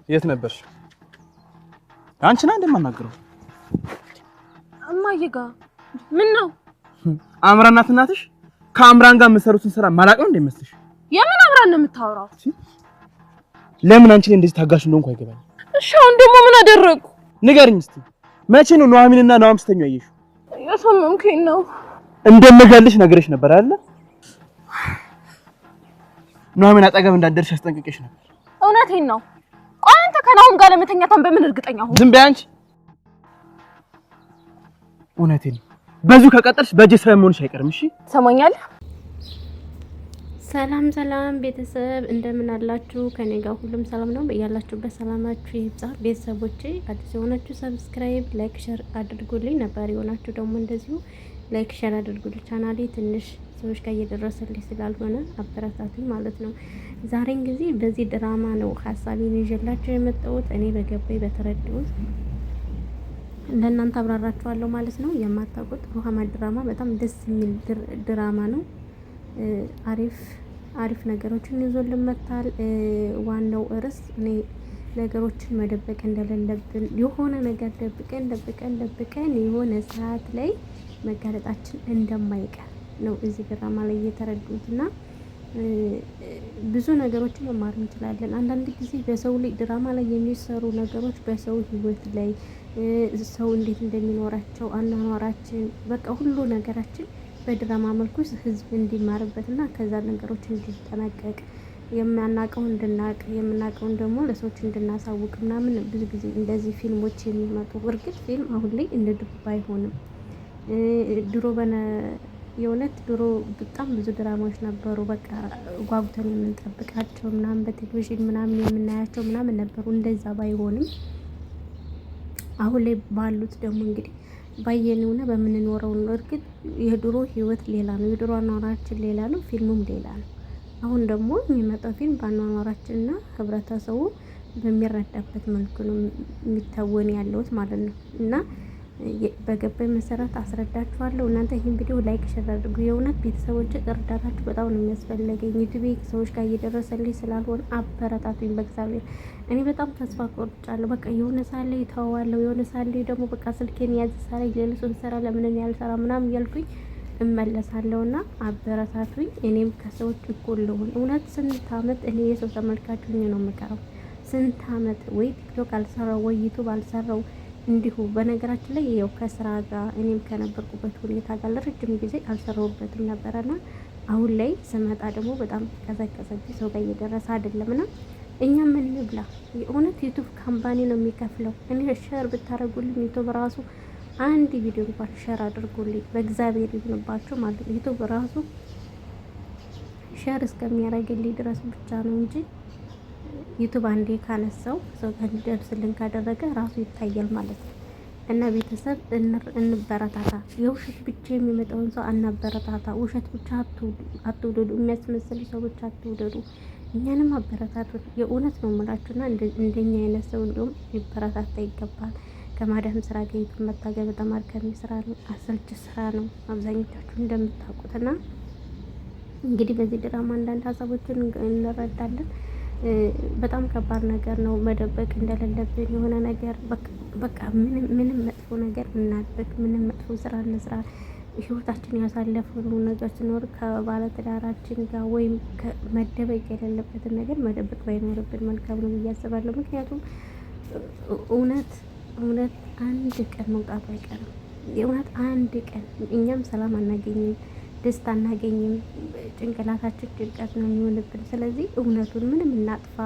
የት ነበርሽ? አንቺ ና እንደማናገረው እማዬ ጋ። ምን ነው? አምራን ናት እናትሽ። ከአምራን ጋር የምትሰሩትን ስራ ማላቅ ነው እንደሚመስልሽ? የምን አምራን ነው የምታወራው? ለምን አንቺ ላይ እንደዚህ ታጋሽ እንደሆንኩ አይገባኝም። እሺ አሁን ደግሞ ምን አደረግኩ? ንገሪኝ እስቲ፣ መቼ ነው ኑሐሚንና ኑሐም ስተኙ ያየሽው? ያሳመምከኝ ነው። እንደምገልሽ ነግሬሽ ነበር አይደለ? ኑሐሚን አጠገብ እንዳትደርሽ አስጠንቅቄሽ ነበር። እውነቴን ነው። ቆይ አንተ ከናሁም ጋር ለመተኛታን በምን እርግጠኛ ሆንክ? ዝም በይ አንቺ። እውነቴን ነው። በዚሁ ከቀጠልሽ በእጄ ሰበብ መሆንሽ አይቀርም። እሺ ትሰማኛለህ? ሰላም ሰላም ቤተሰብ እንደምን አላችሁ? ከኔ ጋር ሁሉም ሰላም ነው። ያላችሁበት ሰላማችሁ ይብዛ። ቤተሰቦቼ አዲስ የሆናችሁ subscribe፣ like፣ share አድርጉልኝ። ነባር የሆናችሁ ደግሞ እንደዚሁ like share አድርጉልኝ። ቻናሌ ትንሽ ሰዎች ጋር እየደረሰልኝ ስላልሆነ አበረታቱኝ ማለት ነው። ዛሬን ጊዜ በዚህ ድራማ ነው ሀሳቤን ይዤላችሁ የመጣሁት። እኔ በገባኝ በተረዳሁት ለእናንተ አብራራችኋለሁ ማለት ነው። የማታውቁት ሩሃማ ድራማ በጣም ደስ የሚል ድራማ ነው። አሪፍ አሪፍ ነገሮችን ይዞልን መጥቷል። ዋናው ርዕስ እኔ ነገሮችን መደበቅ እንደሌለብን፣ የሆነ ነገር ደብቀን ደብቀን ደብቀን የሆነ ሰዓት ላይ መጋለጣችን እንደማይቀር ነው እዚህ ድራማ ላይ እየተረዱት እና ብዙ ነገሮችን መማር እንችላለን። አንዳንድ ጊዜ በሰው ላይ ድራማ ላይ የሚሰሩ ነገሮች በሰው ሕይወት ላይ ሰው እንዴት እንደሚኖራቸው አኗኗራችን፣ በቃ ሁሉ ነገራችን በድራማ መልኩ ህዝብ እንዲማርበትና ከዛ ነገሮች እንዲጠነቀቅ፣ የማናውቀው እንድናቅ፣ የምናውቀውን ደግሞ ለሰዎች እንድናሳውቅ ምናምን ብዙ ጊዜ እንደዚህ ፊልሞች የሚመጡ። እርግጥ ፊልም አሁን ላይ እንደ ድሮ ባይሆንም፣ ድሮ በነ የእውነት ድሮ በጣም ብዙ ድራማዎች ነበሩ። በቃ ጓጉተን የምንጠብቃቸው ምናምን፣ በቴሌቪዥን ምናምን የምናያቸው ምናምን ነበሩ። እንደዛ ባይሆንም አሁን ላይ ባሉት ደግሞ እንግዲህ ባየነውና በምንኖረው ነው። እርግጥ የድሮ ህይወት ሌላ ነው፣ የድሮ አኗኗራችን ሌላ ነው፣ ፊልሙም ሌላ ነው። አሁን ደግሞ የሚመጣው ፊልም በአኗኗራችንና ህብረተሰቡ በሚረዳበት መልኩ ነው የሚታወን ያለውት ማለት ነው። እና በገባኝ መሰረት አስረዳችኋለሁ። እናንተ ይህን ቪዲዮ like፣ share አድርጉ። የእውነት ቤተሰቦች እርዳታችሁ በጣም ነው የሚያስፈልገኝ። ዩቲዩብ ሰዎች ጋር እየደረሰልኝ ስላልሆነ አበረታቱኝ በእግዚአብሔር። እኔ በጣም ተስፋ ቆርጫለሁ። በቃ የሆነ ሳለ ይተዋለሁ፣ የሆነ ሳለ ደግሞ በቃ ስልኬን ያዝ ሳለ ሌላ ሰው ሰራ ለምን ያልሰራ ምናምን እያልኩኝ እመለሳለሁና አበረታቱኝ። እኔም ከሰዎች እኩል ልሁን። እውነት ስንት አመት እኔ የሰው ተመልካች ሆኜ ነው የምቀረው? ስንት አመት ወይ ቲክቶክ አልሰራው ወይ ዩቱብ አልሰራው እንዲሁ። በነገራችን ላይ ያው ከስራ ጋር እኔም ከነበርኩበት ሁኔታ ጋር ለረጅም ጊዜ አልሰራሁበትም ነበረና አሁን ላይ ስመጣ ደግሞ በጣም ቀዘቀዘብኝ። ሰው ጋር እየደረሰ አይደለምና እኛ ምን ብላ የእውነት ዩቱብ company ነው የሚከፍለው። እኔ share ብታደርጉልኝ ዩቱብ ራሱ አንድ ቪዲዮ እንኳን share አድርጉልኝ በእግዚአብሔር ይሁንባችሁ ማለት ነው። ዩቱብ ራሱ share እስከሚያደርግልኝ ድረስ ብቻ ነው እንጂ ዩቱብ አንዴ ካነሳው ሰው ጋር እንዲደርስልን ካደረገ ራሱ ይታያል ማለት ነው። እና ቤተሰብ እንበረታታ። የውሸት ብቻ የሚመጣውን ሰው አናበረታታ። ውሸት ብቻ አትውደዱ። የሚያስመስል ሰው ብቻ አትውደዱ። እኛንም አበረታቱን። የእውነት ነው የምላችሁና እንደኛ አይነት ሰው እንዲሁም ሊበረታታ ይገባል። ከማዳም ስራ ጋር ዩቱብ መታገል በጣም አድካሚ ስራ ነው፣ አሰልች ስራ ነው አብዛኞቻችሁ እንደምታውቁትና እንግዲህ በዚህ ድራማ አንዳንድ ሀሳቦችን እንረዳለን። በጣም ከባድ ነገር ነው። መደበቅ እንደሌለብን የሆነ ነገር በቃ ምንም ምንም መጥፎ ነገር እናድርግ፣ ምንም መጥፎ ስራ እንስራ፣ ህይወታችን ያሳለፍነው ነገር ሲኖር ከባለትዳራችን ጋር ወይም መደበቅ የሌለበትን ነገር መደበቅ ባይኖርብን መልካም ነው ብዬ አስባለሁ። ምክንያቱም እውነት እውነት አንድ ቀን መውጣቱ አይቀርም። የእውነት አንድ ቀን እኛም ሰላም አናገኝም፣ ደስታ አናገኝም። ጭንቅላታችን ጭንቀት ነው የሚሆንብን። ስለዚህ እውነቱን ምንም እናጥፋ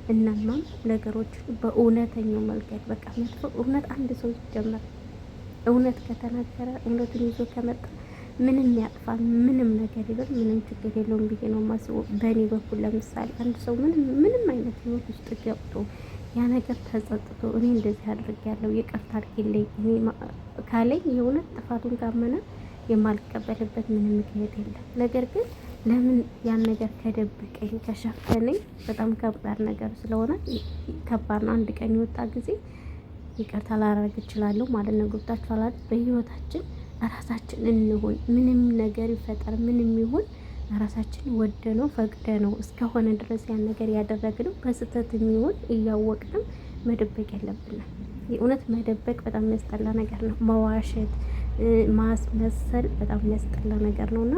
እናማም ነገሮችን በእውነተኛው መልገድ በቃ መጥፎ እውነት አንድ ሰው ሲጀመር እውነት ከተናገረ፣ እውነቱን ይዞ ከመጣ ምንም ያጥፋ ምንም ነገር ይበል ምንም ችግር የለውም ብዬ ነው የማስበው። በእኔ በኩል ለምሳሌ አንድ ሰው ምንም ምንም አይነት ህይወት ውስጥ ገብቶ ያ ነገር ተጸጥቶ እኔ እንደዚህ አድርጌያለሁ ይቅርታ አድርጊልኝ እኔ ካለኝ፣ የእውነት ጥፋቱን ካመነ የማልቀበልበት ምንም ምክንያት የለም። ነገር ግን ለምን ያን ነገር ከደበቀኝ ከሸፈነኝ በጣም ከባድ ነገር ስለሆነ ከባድ ነው። አንድ ቀን የወጣ ጊዜ ይቅርታ ላደርግ እችላለሁ ማለት ነው። ገብታችኋል አይደል? በህይወታችን ራሳችን እንሁን። ምንም ነገር ይፈጠር ምንም ይሁን ራሳችን ወደነው ፈቅደነው እስከሆነ ድረስ ያን ነገር ያደረግነው በስህተት የሚሆን እያወቅንም መደበቅ የለብንም። የእውነት መደበቅ በጣም የሚያስጠላ ነገር ነው። መዋሸት፣ ማስመሰል በጣም የሚያስጠላ ነገር ነው እና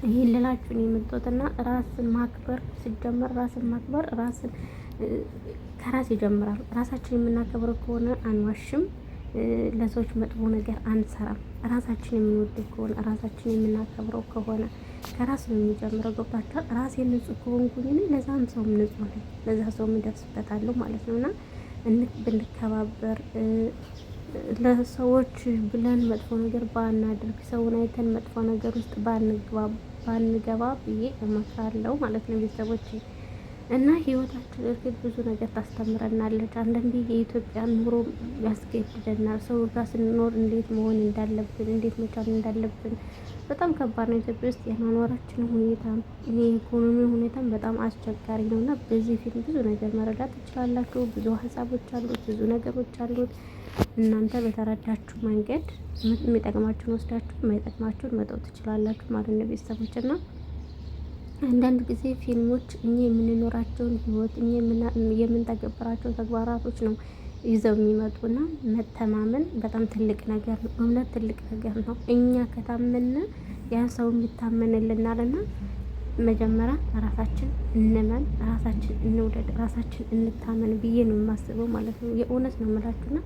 ይህን ልላችሁ ነው የመጣሁት። እና ራስን ማክበር ሲጀመር ራስን ማክበር ራስን ከራስ ይጀምራል። ራሳችን የምናከብረው ከሆነ አንዋሽም፣ ለሰዎች መጥፎ ነገር አንሰራም። ራሳችን የምንወደው ከሆነ፣ ራሳችን የምናከብረው ከሆነ ከራስ ነው የሚጀምረው። ገብቷችኋል? ራሴ ንጹህ ከሆንኩኝ እኔ ለዛም ሰውም ንጹህ ነኝ፣ ለዛ ሰውም እደርስበታለሁ ማለት ነው። እና ብንከባበር፣ ለሰዎች ብለን መጥፎ ነገር ባናደርግ፣ ሰውን አይተን መጥፎ ነገር ውስጥ ባንገባ ብዬ እመክራለሁ ማለት ነው ቤተሰቦቼ። እና ህይወታችን እርግጥ ብዙ ነገር ታስተምረናለች። አንዳንዴ የኢትዮጵያ ኑሮ ያስገድደናል። ሰው ጋር ስንኖር እንዴት መሆን እንዳለብን፣ እንዴት መቻል እንዳለብን በጣም ከባድ ነው። ኢትዮጵያ ውስጥ የመኖራችን ሁኔታ፣ የኢኮኖሚ ሁኔታም በጣም አስቸጋሪ ነው። እና በዚህ ፊልም ብዙ ነገር መረዳት ትችላላችሁ። ብዙ ሀሳቦች አሉት፣ ብዙ ነገሮች አሉት። እናንተ በተረዳችሁ መንገድ የሚጠቅማችሁን ወስዳችሁ የማይጠቅማችሁን መተው ትችላላችሁ ማለት ነው ቤተሰቦች። እና አንዳንድ ጊዜ ፊልሞች እኛ የምንኖራቸውን ህይወት፣ እኛ የምንተገብራቸው ተግባራቶች ነው ይዘው የሚመጡና መተማመን በጣም ትልቅ ነገር ነው። እምነት ትልቅ ነገር ነው። እኛ ከታመነ ያ ሰው የሚታመንልናል። እና መጀመሪያ ራሳችን እንመን፣ ራሳችን እንውደድ፣ ራሳችን እንታመን ብዬ ነው የማስበው ማለት ነው። የእውነት ነው የምላችሁና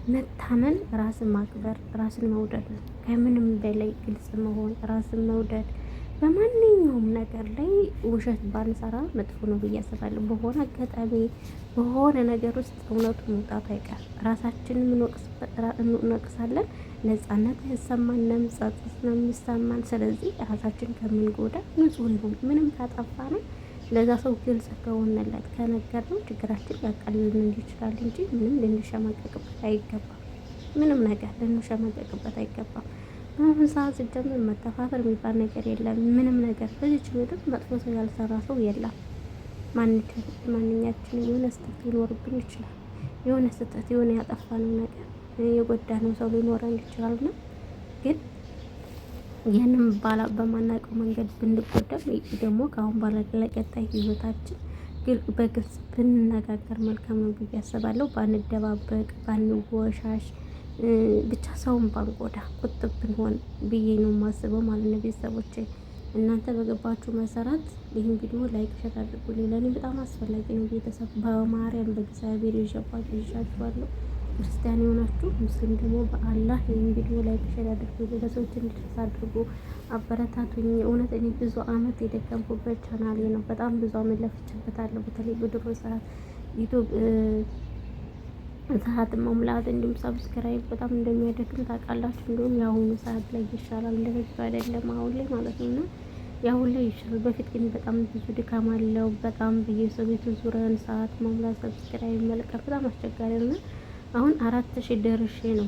መታመን ራስን ማክበር፣ ራስን መውደድ ነው። ከምንም በላይ ግልጽ መሆን፣ ራስን መውደድ፣ በማንኛውም ነገር ላይ ውሸት ባንሰራ መጥፎ ነው ብዬ አስባለሁ። በሆነ አጋጣሚ በሆነ ነገር ውስጥ እውነቱ መውጣቱ አይቀርም። ራሳችንን እንወቅሳለን፣ ነጻነት አይሰማንም፣ ጸጸት ነው የሚሰማን። ስለዚህ ራሳችን ከምንጎዳ ንጹህ እንሁን። ምንም ካጠፋ ነው ለዛ ሰው ግልጽ ከሆነለት ከነገርነው ችግራችን ያቃልልን ይችላል እንጂ ምንም ልንሸማቀቅበት አይገባም። ምንም ነገር ልንሸማቀቅበት አይገባም። በአሁን ሰዓት ሲጀምር መተፋፈር የሚባል ነገር የለም። ምንም ነገር በዚች ምድር መጥፎ ሰው ያልሰራ ሰው የለም። ማንኛችንም የሆነ ስህተት ሊኖርብን ይችላል። የሆነ ስህተት፣ የሆነ ያጠፋነው ነገር፣ የጎዳነው ሰው ሊኖረን ይችላል። እና ግን ያንን በማናውቀው መንገድ ብንጎዳም ደግሞ ከአሁን በኋላ ለቀጣይ ህይወታችን በግልጽ ብንነጋገር መልካም ነው ብዬ አስባለሁ። ባንደባበቅ፣ ባንወሻሽ፣ ብቻ ሰውን ባንጎዳ፣ ቁጥብ ብንሆን ብዬ ነው የማስበው ማለት ነው። ቤተሰቦቼ፣ እናንተ በገባችሁ መሰረት ይህን ቪዲዮ like፣ share አድርጉልኝ። ለእኔ በጣም አስፈላጊ ነው። ቤተሰብ፣ በማርያም በእግዚአብሔር ይዣችኋለሁ። ክርስቲያን የሆናችሁ፣ ሙስሊም ደግሞ በአላህ ይህን ቪዲዮ like፣ share አድርጉ፣ ለሰዎች እንዲደርስ አድርጉ፣ አበረታቱኝ። እውነት እኔ ብዙ አመት የደከምኩበት ቻናሌ ነው። በጣም ብዙ አመት ለፍቼበታለሁ። በተለይ በድሮ ሰዓት ዩቱብ ሰዓት መሙላት እንዲሁም subscribe በጣም እንደሚያደክም ታውቃላችሁ። እንዲሁም የአሁኑ ሰዓት ላይ ይሻላል፣ እንደበፊቱ አይደለም አሁን ላይ ማለት ነው። እና የአሁን ላይ ይሻላል። በፊት ግን በጣም ብዙ ድካም አለው። በጣም በየሰው ቤቱ ዙረን ሰዓት መሙላት፣ subscribe መልቀቅ በጣም አስቸጋሪ ነው። አሁን 4000 ደርሼ ነው፣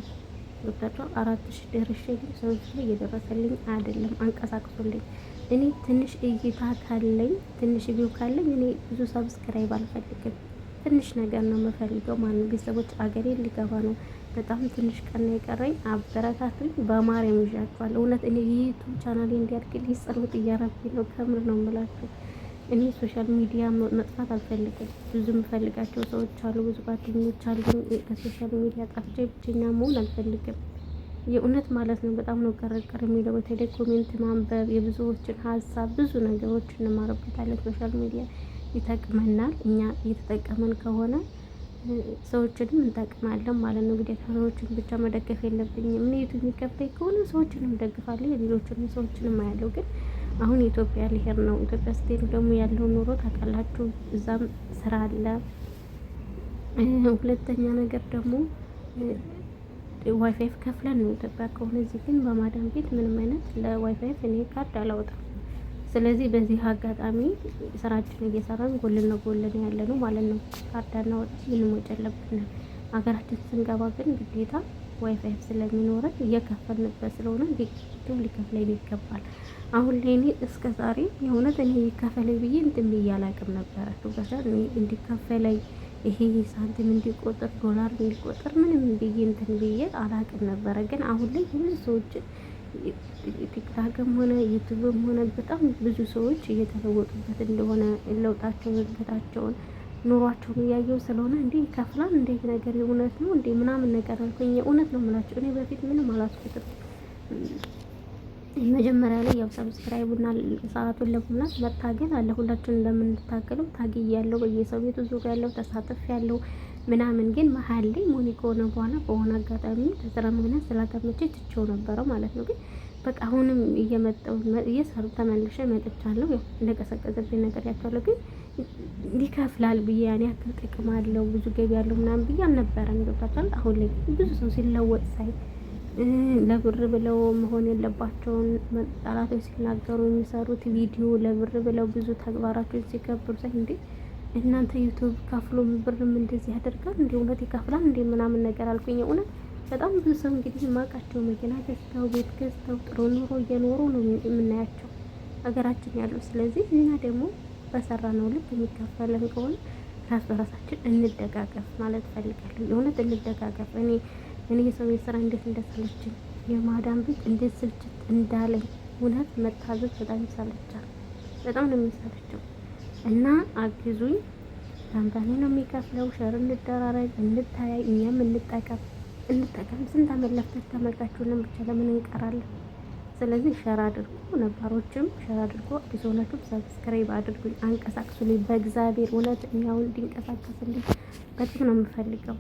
ገብታችኋል። 4000 ደርሼ ግን ሰዎች ላይ እየደረሰልኝ አይደለም። አንቀሳቅሶልኝ እኔ ትንሽ እይታ ካለኝ፣ ትንሽ view ካለኝ እኔ ብዙ subscribe አልፈልግም። ትንሽ ነገር ነው የምፈልገው ማለት ነው። ቤተሰቦች፣ አገሬ ሊገባ ነው። በጣም ትንሽ ቀን ነው የቀረኝ። አበረታቱኝ። በማርያም ይዣችኋለሁ። እውነት እኔ የዩቱብ ቻናሌ እንዲያድግልኝ ጸሎት እያረኩኝ ነው። ከምር ነው የምላችሁ። እኔ social media መጥፋት አልፈልግም። ብዙ የምፈልጋቸው ሰዎች አሉ፣ ብዙ ጓደኞች አሉ። ከ social media ጠፍቼ ብቸኛ መሆን አልፈልግም። የእውነት ማለት ነው። በጣም ነው ቀረቀር የሚለው። በተለይ comment ማንበብ፣ የብዙዎችን ሀሳብ፣ ብዙ ነገሮች እንማርበታለን። Social media ይጠቅመናል። እኛ እየተጠቀመን ከሆነ ሰዎችንም እንጠቅማለን ማለት ነው። ግዴታ ሰዎችን ብቻ መደገፍ የለብኝም። እኔ ዩቱብ የሚከፍለኝ ከሆነ ሰዎችንም እደግፋለሁ፣ የሌሎችንም ሰዎችንም አያለሁ። ግን አሁን ኢትዮጵያ ልሄድ ነው። ኢትዮጵያ ስትሄዱ ደግሞ ያለው ኑሮ ታውቃላችሁ። እዛም ስራ አለ። ሁለተኛ ነገር ደግሞ ዋይፋይ ከፍለን ነው ኢትዮጵያ ከሆነ። እዚህ ግን በማዳም ቤት ምንም አይነት ለዋይፋይ እኔ ካርድ አላወጣም። ስለዚህ በዚህ አጋጣሚ ስራችን እየሰራን ጎን ለጎን ያለ ነው ማለት ነው። ካርድ አናወጣም፣ ምንም ወጪ የለብንም። ሀገራችን ስንገባ ግን ግዴታ ዋይፋይ ስለሚኖረን እየከፈልንበት ስለሆነ ዩቱብ ሊከፍለኝ ይገባል። አሁን ላይ እኔ እስከ ዛሬ የእውነት እኔ ይከፈለኝ ብዬ እንትን ብዬ አላውቅም ነበረ። ገብቶሻል? እኔ እንዲከፈለኝ፣ ይሄ ሳንቲም እንዲቆጥር፣ ዶላር እንዲቆጥር ምንም ብዬ እንትን ብዬ አላውቅም ነበረ። ግን አሁን ላይ የብዙ ሰዎችን ቲክታክም ሆነ ዩቱብም ሆነ በጣም ብዙ ሰዎች እየተለወጡበት እንደሆነ ለውጣቸውን፣ እድገታቸውን፣ ኑሯቸውን እያየው ስለሆነ እንዴ ይከፍላል እንዴ ነገር እውነት ነው እንዴ ምናምን ነገር አልኩኝ። እውነት ነው የምላቸው። እኔ በፊት ምንም አላስኩትም። መጀመሪያ ላይ ያው subscribe ኡና ሰዓቱን ለመሙላት መታገል አለ። ሁላችን እንደምንታገለው ታግያለሁ። በየሰው ቤቱ ዙሪያ ያለው ተሳትፍ ያለው ምናምን፣ ግን መሀል ላይ ሞኒ ከሆነ በኋላ በሆነ አጋጣሚ በስራ ምክንያት ስላልተመቸ ትቼው ነበረ ማለት ነው። ግን በቃ አሁንም እየመጣሁ እየሰሩ ተመልሼ መጥቻለሁ። ያው እንደቀሰቀሰብኝ ነገር ያቸዋለሁ፣ ግን ይከፍላል ብዬ ያን ያክል ጥቅም አለው ብዙ ገቢ ያለው ምናምን ብዬ አልነበረም። ገብታችኋል? አሁን ላይ ብዙ ሰው ሲለወጥ ሳይ ለብር ብለው መሆን የለባቸውን ጠላቶች ሲናገሩ የሚሰሩት ቪዲዮ ለብር ብለው ብዙ ተግባራቸውን ሲገብሩ ሳይ እንዴ እናንተ ዩቱብ ከፍሎ ብርም እንደዚህ ያደርጋል እንዴ? እውነት ይከፍላል እንዴ? ምናምን ነገር አልኩኝ። እውነት በጣም ብዙ ሰው እንግዲህ የማውቃቸው መኪና ገዝተው ቤት ገዝተው ጥሩ ኑሮ እየኖሩ ነው የምናያቸው ሀገራችን ያሉ። ስለዚህ እኛ ደግሞ በሰራነው ልክ የሚከፈለን ከሆነ ራስ በራሳችን እንደጋገፍ ማለት ፈልጋለሁ። የእውነት እንደጋገፍ። እኔ የሰው ቤት ስራ እንዴት እንደሰለችኝ የማዳም ቤት እንዴት ስልችት እንዳለኝ እውነት መታዘዝ በጣም ይሰለቻል። በጣም ነው የሚሰለቸው። እና አግዙኝ። company ነው የሚከፍለው። share እንደራረግ፣ እንታያይ፣ እኛም እንጠቀም እንጠቀም። ስንት አመት ለፍተን ተመልካችሁንም ብቻ ለምን እንቀራለን? ስለዚህ share አድርጉ፣ ነባሮችም share አድርጉ፣ አዲስ ሆናችሁም subscribe አድርጉኝ፣ አንቀሳቅሱልኝ። በእግዚአብሔር እውነት እኛውን እንዲንቀሳቀስልኝ በጣም ነው የምፈልገው።